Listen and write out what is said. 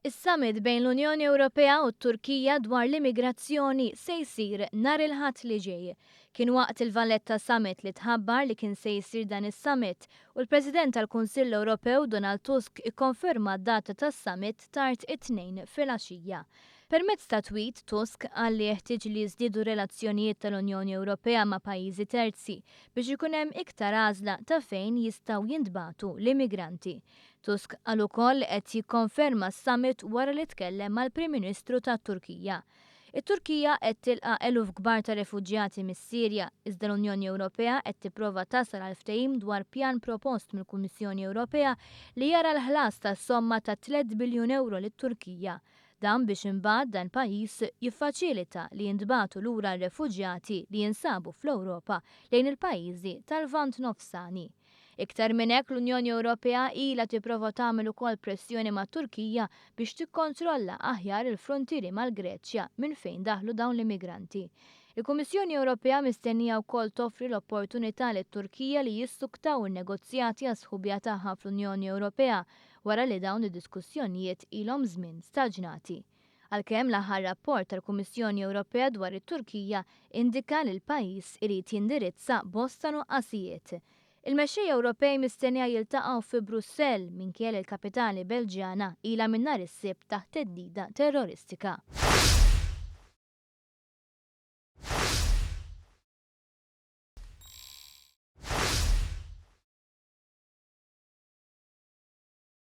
Is-summit bejn l-Unjoni Ewropea u t-Turkija dwar l-immigrazzjoni se jsir nhar il-Ħadd li ġej. Kien waqt il-Valletta Summit li tħabbar li kien se jsir dan is-summit u l-President tal-Kunsill Ewropew Donald Tusk ikkonferma d-data tas-summit tard it-Tnejn filgħaxija. Permezz ta' tweet, Tusk qal li jeħtieġ li jiżdiedu r-relazzjonijiet tal-Unjoni Ewropea ma' pajjiżi terzi biex ikun hemm iktar għażla ta' fejn jistgħu jintbagħtu l-immigranti. Tusk qal ukoll li qed jikkonferma s-summit wara li tkellem mal-Prim Ministru tat-Turkija. It-Turkija qed tilqa' eluf kbar ta' refuġjati mis-Sirja, iżda l-Unjoni Ewropea qed tipprova tasal għal ftehim dwar pjan propost mill-Kummissjoni Ewropea li jara l-ħlas ta' somma ta' tlett biljun ewro lit-Turkija. Dan biex imbagħad dan pajjiż jiffaċilita li jintbagħtu lura r-refuġjati li jinsabu fl-Ewropa lejn il-pajjiżi tal-Lvant Nofsani. Iktar minn hekk, l-Unjoni Ewropea ilha tipprova tagħmel ukoll pressjoni mat-Turkija biex tikkontrolla aħjar il-fruntieri mal-Greċja minn fejn daħlu dawn l-immigranti. Il-Kummissjoni Ewropea mistennija wkoll toffri l-opportunità lit-Turkija li jissuktaw in-negozjati għas-sħubija tagħha fl-Unjoni Ewropea wara li dawn id-diskussjonijiet ilhom żmien staġnati. Għalkemm l-aħħar rapport tal-Kummissjoni Ewropea dwar it-Turkija indika li l-pajjiż irid jindirizza bosta nuqqasijiet. Il-mexxejja Ewropej mistennija jiltaqgħu fi Brussell minkejja li l-kapitali Belġjana ilha minn nhar is-Sibt taħt theddida terroristika.